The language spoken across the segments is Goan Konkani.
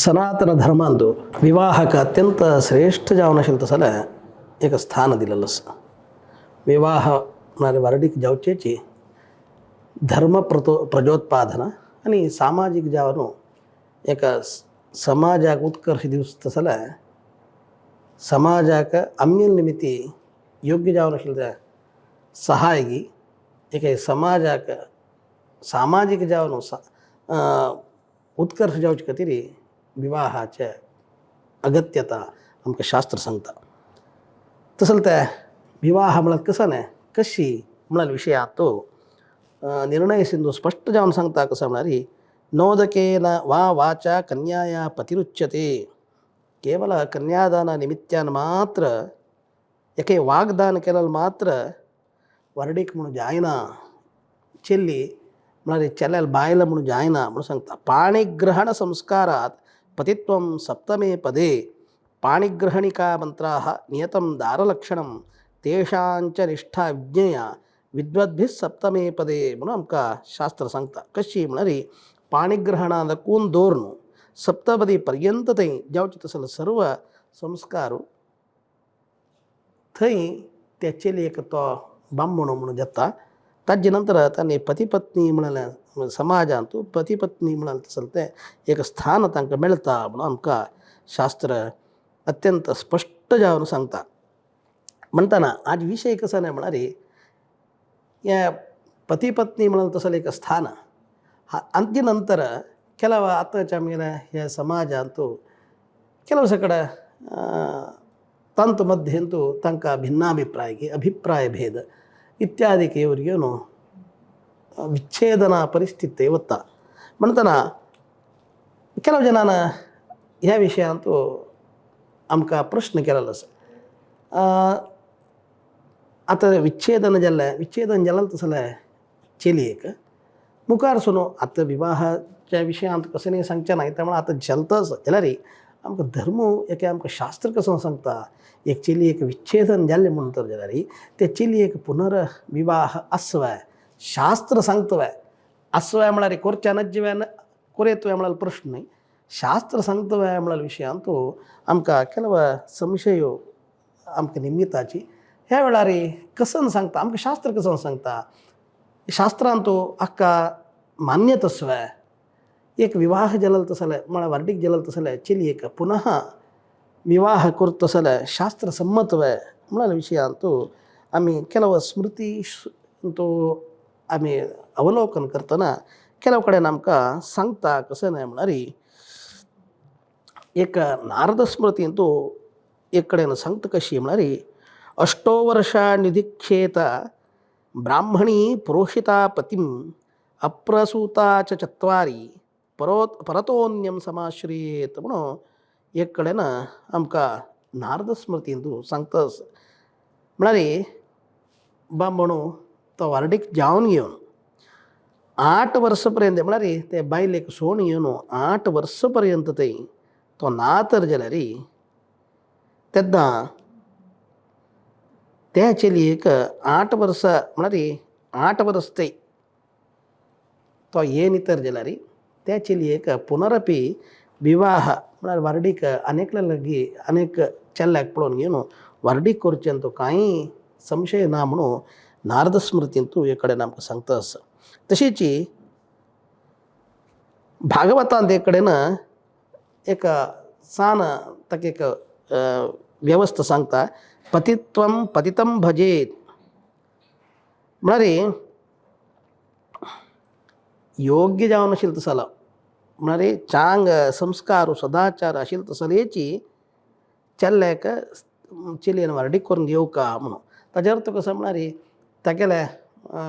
सनातन धर्मांत विवाहाक अत्यंत श्रेष्ठ जावन आशिल्लें तसो जाल्यार एक स्थान दिलेलें आसा. विवाह म्हळ्यार व्हार्डीक जावचेची धर्म प्रजोत्पादन आनी सामाजीक जावन एका समाजाक उत्कर्श दिवचो तसो जाल्यार समाजाक आम्य निमित्ती योग्य जावन आशिल्लें सहायगी एका समाजाक सामाजीक जावन उत्कर्श जावचे खातीर विवाहाचे अगत्यता आमकां शास्त्र सांगता. तसो ते विवाह म्हळ्यार कसो न्हय कशी म्हळ्यार विशयांत तो निर्णय सिंधू स्पश्ट जावन सांगता. कसो म्हळ्यार नोदकेन वा वाचा कन्याया पतिरुच्यते. केवल कन्यादान निमित्यान मात्र एके वाग्दान केल्यार मात्र व्हरडीक म्हणून जायना, चेल्ली म्हळ्यार चेल्याल बायल म्हणून जायना म्हणून सांगता. पाणिग्रहण संस्कारात पतित्वं सप्तमे पदे पाणिग्रहणिका मंत्राः नियतं दारलक्षणं तेषांच निष्ठा विज्ञेया विद्वद्भिः सप्तमे पदे म्हणून आमकां शास्त्र सांगता. कशी म्हळ्यार पाणिग्रहणादकून दवरून सप्तपदी पर्यंत थंय जावचे तसले सर्व संस्कार थंय त्या चलयेक तो बामणो म्हणून जाता. ताजे नंतर तांणी पती पत्नी म्हळ्यार समाजांत पती पत्नी म्हळ्यार तसलें तें एक स्थान तांकां मेळटा म्हणून आमकां शास्त्र अत्यंत स्पश्ट जावन सांगता. म्हणटना आज विशय कसो न्हय म्हळ्यार ह्या पती पत्नी म्हळ्यार तसलें एक स्थान आनी नंतर ಕೆಲವು आतांच्या आमगेल्या ह्या समाजांत ಕೆಲವು सकडे ತಂತು ಮಧ್ಯಂತೂ ತಾಂಕ ಭಿನ್ನಾಭಿಪ್ರಾಯ ಅಭಿಪ್ರಾಯ ಭೇದ ಇತ್ಯಾದಿ ಇವರಿಗೇನು ವಿಚ್ಛೇದನ ಪರಿಸ್ಥಿತಿ ಇವತ್ತ म्हणटना ಕೆಲವು ಜನಾನ ह्या विशयांत आमकां प्रश्न केलेलो आसा. आतां विच्छेदन जाल्लें, विच्छेदन जालें तसलें जाल्यार चलयेक मुखार सुनो आतां विवाहाच्या विशयांत कशें न्ही सांगचें ना, त्यामुळे आतां चलता जाल्यार आमकां धर्म एके आमकां शास्त्र कसो सांगता एक चलयेक विच्छेदन जालें म्हूण तर जाल्यार ते चलयेक पुनर्विवाह आसवाय शास्त्र सांगतवाय आसवाय म्हळ्यार कोरच्या नज्जिव्यान कोरेतवाय म्हळ्यार प्रश्न न्हय. शास्त्र सांगतवाय म्हळ्यार विशयांत आमकां ಕೆಲव संशय आमकां निमित्ताची ह्या वेळार कसन सांगता आमकां शास्त्र कसो सांगता शास्त्रांत हाका मान्यत आसवाय एक विवाह जालो तसो जाल्यार म्हळ्यार व्हार्डीक जालो तसो जाल्यार चलयेक पुनः विवाह करता तसो जाल्यार शास्त्र संमत वय म्हळ्यार विशयांत आमी ಕೆಲವು स्मृती तो आमी अवलोकन करतना ಕೆಲವು कडेन आमकां सांगता कशें न्हय म्हळ्यार एक नारद स्मृतींत एक कडेन सांगता कशी म्हळ्यार अष्टो वर्षा निधीक्षेत ब्राह्मणी प्रोषिता पतिम अप्रसूता च चत्वारी परतोन्यम समाश्रयेत म्हणून एक कडेन आमकां नारद स्मृतींत सांगता. म्हळ्यार बामणो तो व्हार्डीक जावन घेवन 8 वर्सां पर्यंत म्हळ्यार ते बायलेक सोण घेवन 8 वर्सां पर्यंत थंय तो ना तर जाल्यार तेन्ना त्या चलयेक 8 वर्सां म्हळ्यार 8 वर्स थंय तो येन तर जाल्यार त्या चलयेक पुनरपी विवाह म्हळ्यार व्हार्डीक अनेकल्या लागीं अनेक चल्याक पळोवन घेवन व्हार्डीक करचें तो कांय संशय ना म्हणून नारद स्मृतींतू एक कडेन आमकां सांगता आसा. तशीच भागवतांत एक कडेन एक सान ताका एक वेवस्था सांगता पतित्वं पतितं भजेत म्हळ्यार योग्य जावन आशिल्लें तसो जाल्यार म्हळ्यार चांग संस्कार सदाचार आशिल्लें तसो जाल्यार चल्याक चलयेन व्हार्डीक करून घेवका म्हणून ताजे अर्थ कसो म्हळ्यार तागेले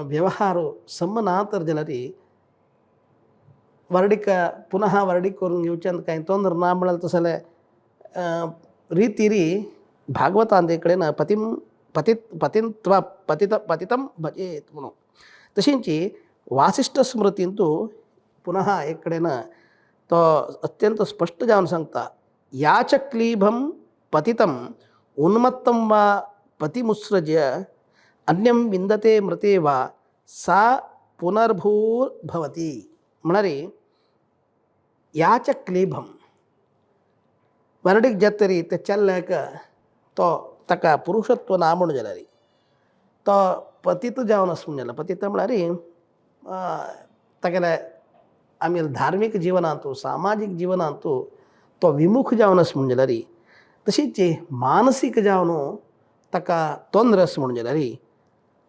व्यवहार सम ना तर जाल्यार व्हार्डीक पुनः व्हार्डीक करून घेवच्यान कांय तोंदर ना म्हळ्यार तसो जाल्यार रितीरी भागवतांत एक कडेन पतिम पतित पतित्व पतित पतितं भजेत म्हणून. तशींच वासिष्ठ स्मृतींतू पुनः एक कडेन तो अत्यंत स्पश्ट जावन सांगता याच क्लीबं पतितम् उन्मत्तं वा पतिमुत्सृज्य अन्यं विन्दते मृते वा सा पुनर्भूर्भवति. म्हळ्यार याच क्लीबं वरडीक जातरी ते चेल्ल्याक तो ताका पुरुशत्व ना म्हणून जाल्यार तो पतीत जावन आस म्हणून जाल्यार पतीत म्हळ्यार तागेले आमी धार्मीक जिवनांतू सामाजीक जिवनांतू तो विमुख जावन आस म्हणून जाल्यार तशीच मानसीक जावन ताका तोंद्र आस म्हणून जाल्यार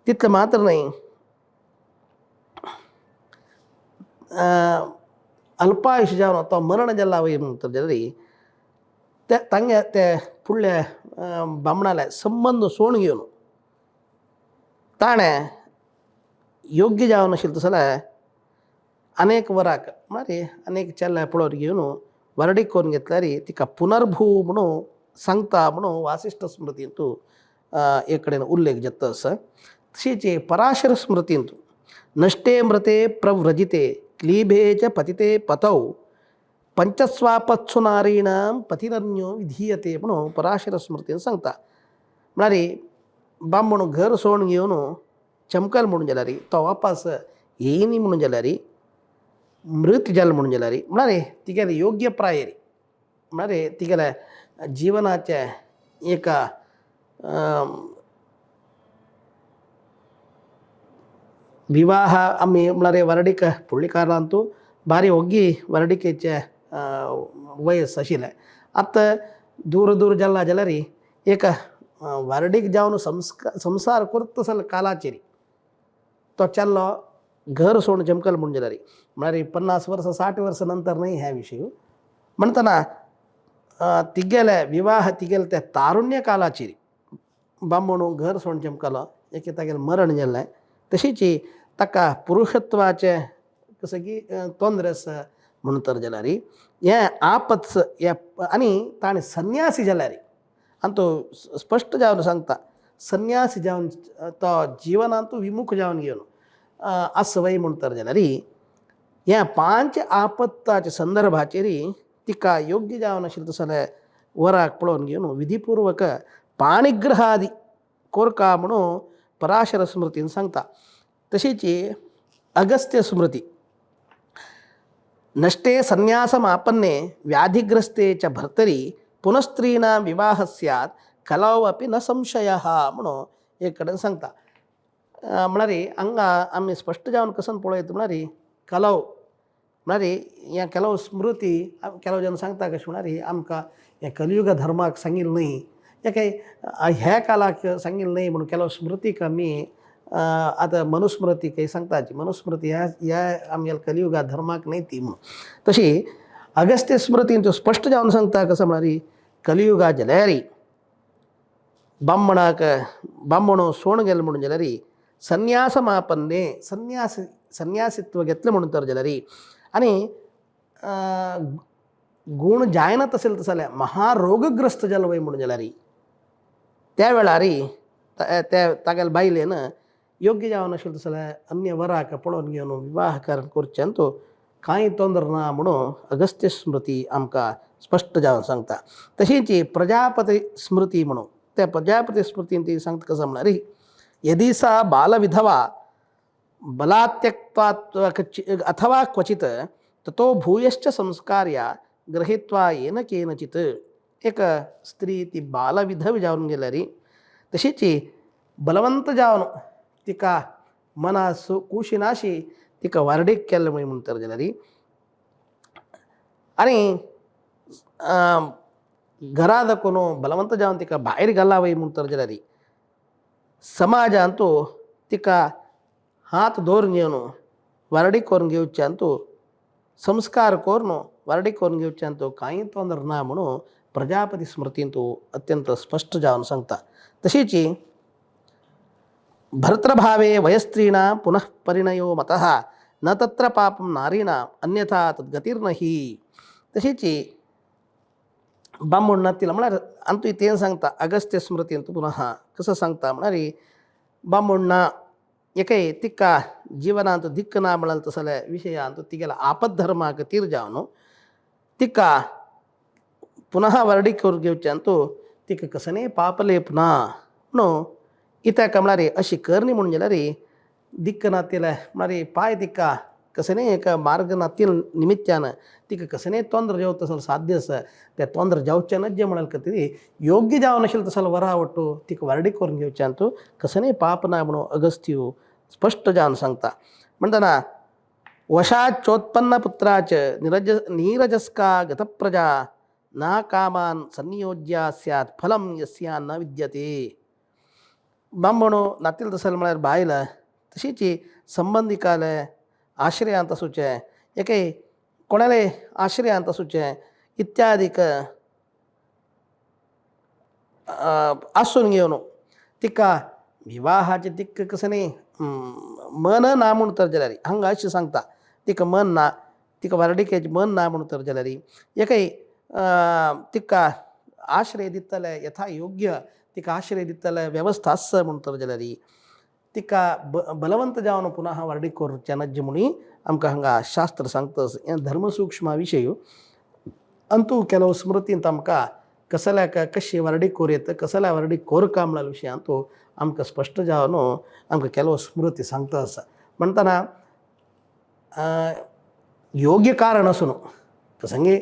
तितलें मात्र न्हय अल्पायुश जावन तो मरण जाला वय म्हणटा जाल्यार ते तांगे ते फुडल्या बामणाले संबंद सोडून घेवन ताणें योग्य जावन आशिल्लें तशें जाल्यार अनेक वराक म्हळ्यार अनेक चेल्ल्या पळोवन घेवन वरडीक करून घेतल्यार तिका पुनर्भू म्हणून सांगता म्हणून वासिश्ठ स्मृतींतू एक कडेन उल्लेख जाता आसा. तशीच पराशर स्मृतींतू नष्टे मृते प्रव्रजिते क्लीबे च पतिते पतौ पंचस्वापत्सु नारीणां पतिरन्यो विधीयते म्हणून पराशर स्मृतीन सांगता. म्हळ्यार बामण घर सोडून घेवन चमकल म्हणून जाल्यार तो वापस येयनी म्हणून जाल्यार मृत जाल म्हणून जाल्यार म्हळ्यार तिगेले योग्य प्रायरी म्हळ्यार तिगेले जिवनाचे एका विवाह आमी म्हळ्यार वरडीक पुळ्ळिकारांतू बारी ಒಗ್ಗಿ वरडिकेचे वयस आशिल्लें. आतां दूर दूर जाला जाल्यार एक वरडीक जावन संसार करता जाल्यार कालाचेर तो चल्लो घर सोडून जमकल म्हणून जाल्यार म्हळ्यार 50 वर्सां 60 वर्सां नंतर न्हय ह्या विशय म्हणटना तिगेले विवाह तिगेले त्या तारुण्य कालाचेर बामणू घर सोडून जमकलो एके तागेलें मरण जालें. तशीच ताका पुरुशत्वाचें कसं की तोंद्र आसा म्हणून तर जाल्यार हें आपत्स हे आनी ताणें संन्यासी जाल्यार आनी तो स्पश्ट जावन सांगता संन्यासी जावन तो जिवनांत विमुख जावन घेवन आसा वय म्हूण तर जाल्यार ह्या 5 आपत्ताच्या संदर्भाचेर तिका योग्य जावन आशिल्लें तशें जाल्यार वराक पळोवन घेवन विधिपूर्वक पाणिग्रहादी कोरका म्हणून पराशर स्मृतीन सांगता. तशीच अगस्त्य स्मृती नष्टे संन्यासमापन्ने व्याधिग्रस्ते च भर्तरि पुनस्त्रीणां विवाह स्यात् कलौ अपि न संशयः म्हणून एक कडेन सांगता. म्हळ्यार हांगा आमी स्पश्ट जावन कसन पळयत म्हळ्यार कलौ म्हळ्यार ह्या ಕೆಲವು स्मृती ಕೆಲವು जन सांगता कशें म्हळ्यार आमकां ह्या कलियुग धर्माक सांगिल्लें न्हय ह्या काय ह्या कालाक सांगिल्लें न्हय म्हणून ಕೆಲವು स्मृतीक आमी आतां मनुस्मृती काही सांगताची मनुस्मृती ह्या ह्या आमगेल्या कलियुगा धर्माक न्हय ती म्हणून. तशी अगस्त्य स्मृतीन त्यो स्पश्ट जावन सांगता कसो म्हळ्यार कलियुगा जाल्यार बामणाक बामणो सोण गेलो म्हणून जाल्यार संन्यासमापन्ने संन्यासित्व घेतलें म्हणून तर जाल्यार आनी गूण जायना तशें तशें जाल्यार महारोगग्रस्त जालो वय म्हणून जाल्यार त्या वेळार त्या तागेल्या बायलेन योग्य जावन आशिल्लें तशें जाल्यार अन्य वराक पळोवन घेवन विवाह करचें तो कांय तोंदर ना म्हणून अगस्त्य स्मृती आमकां स्पश्ट जावन सांगता. तशीच प्रजापती स्मृती म्हणून त्या प्रजापती स्मृतीन ती सांगता कसं म्हळ्यार यदि सा बालविधवा बलात्यक्त्वात् अथवा क्वचित् ततो भूयश्च संस्कार्य गृहीत्वा येन केनचित्. एक स्त्री ती बालविधवी जावन गेल्यार तशीच बलवंत जावन तिका मना कुशिनाशी तिका वार्डीक केल्लें म्हणून तर जाल्यार आनी घरा दाखोवन बलवंत जावन तिका भायर घाला वय म्हूण तर जाल्यार समाजांतू तिका हात दवरून घेवन वार्डीक करून घेवच्यांतू संस्कार करून वार्डीक करून घेवच्यांतू कांय तोंदर ना म्हणून प्रजापती स्मृतींतू अत्यंत स्पश्ट जावन सांगता. तशीच भर्तृभावे वयस्त्रीणां पुनः परिणयो मतः न तत्र पापं नारीणाम् अन्यथा तद्गतिर्न हि. तशीच बामण नातिला म्हळ्यार अंतू तें सांगता अगस्त्य स्मृतींत पुनः कसं सांगता म्हळ्यार बामण ना एके तिका जिवनांत दिक्क ना म्हळ्यार तसो जाल्यार विशयांत तिगेल्या आपद्धर्माक तीर जावन तिका पुनः वर्डीक करून घेवच्यांतू तिका कसलेंय पापलेप ना म्हणून कित्याक म्हळ्यार अशी करणी म्हणून जाल्यार दिक्क ना तिल्या म्हळ्यार पाय तिका कसलेंय एक मार्ग नातील निमित्यान तिका कसलेंय तोंद्र जावं तसं साध्य आसा त्या तोंद्र जावच्यानच जें म्हळ्यार खातीर योग्य जावं नाशिल्लें तसो वरा वट्टू तिका व्हारडीक करून घेवच्यान तूं कसलेंय पाप ना म्हणून अगस्त्य स्पश्ट जावन सांगता. म्हणटना वशाचोत्पन्न पुत्राच नीरजस्का गतप्रजा ना कामान सन्नियोज्या स्यात् फलं यस्या न विद्यते. बामणो नातील तसले म्हळ्यार बायल तशीच संबंदिकाले आश्रयांत आसूचें एके कोणाले आश्रयांत आसूचें इत्यादीक आसून घेवन तिका विवाहाचें तिका कसलें न्ही मन ना म्हूण तर जाल्यार हांगा अशें सांगता तिका मन ना तिका व्हारडिकेचें मन ना म्हूण तर जाल्यार एकय तिका आश्रय दितले यथा योग्य तिका आश्रय दितले वेवस्था आसा म्हूण तर जाल्यार तिका बलवंत जावन पुनः व्हारडीक करूचें नज्ज म्हूण आमकां हांगा शास्त्र सांगता. हें धर्मसूक्ष्मा विशय अंतू ಕೆಲವು स्मृतींत आमकां कसल्याक कशी व्हारडीक कोर येता कसल्या व्हारडीक कोरका म्हळ्या विशयांत आमकां स्पश्ट जावन आमकां ಕೆಲವು स्मृती सांगता आसा. म्हणटना योग्य कारण आसून प्रसंगी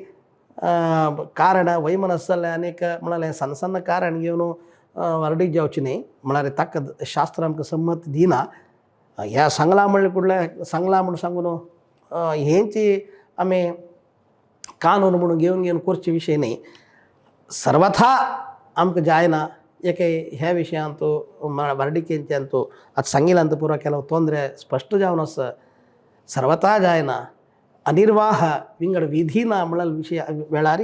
कारण वैमनस जालें आनीक म्हळ्यार सन्न सन्न कारण घेवन व्हारडीक जावची न्ही म्हळ्यार ताका शास्त्र आमकां संमत दिना. ह्या सांगलां म्हणलें कुडलें सांगलां म्हूण सांगून हेंची आमी कानून म्हणून घेवन घेवन करचे विशय न्ही. सर्वथा आमकां जायना एके ह्या विशयांत व्हारडिकेच्यान तो आतां सांगिल्ल्यान पुरो केलो तोंद्रे स्पश्ट जावन आसा. सर्वथा जायना अनिर्वाह विंगड विधी ना म्हळ्यार विशय वेळार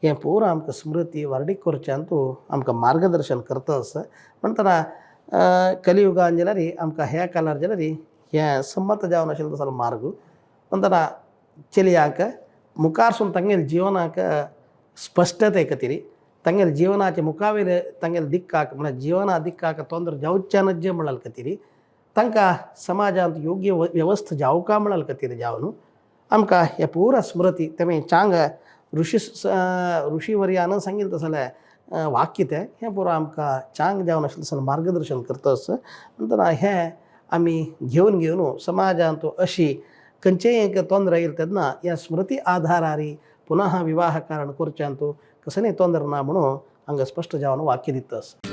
हें पुरो आमकां स्मृती व्हारडीक करच्यांत आमकां मार्गदर्शन करता आसा. म्हणटना कलियुगान जाल्यार आमकां ह्या कालार जाल्यार हें संमत जावन आशिल्लो तसो मार्ग. म्हणटना चलयांक मुखारसून तांगेले जिवनाक स्पश्टते खातीर तांगेले जिवनाचे मुखावेले तांगेले दिक्काक म्हळ्यार जिवना दिक्काक तोंद्र जावच्यानच जें म्हळ्यार खातीर तांकां समाजांत योग्य वेवस्था जावका म्हळ्यार खातीर जावन आमकां हे पुरा स्मृती तेमी चांग ऋषी ऋषीवर्यान सांगिल्लें तसलें वाक्य तें हें पुरो आमकां चांग जावन आशिल्लें तसलें मार्गदर्शन करता आसा. म्हणटना हें आमी घेवन घेवन समाजांत अशी खंयचेय एक तोंद्र येयले तेन्ना ह्या स्मृती आधारार पुनः विवाह कारण करच्यांत कसलेंय तोंद्र ना म्हणून हांगा स्पश्ट जावन वाक्य दिता आसा.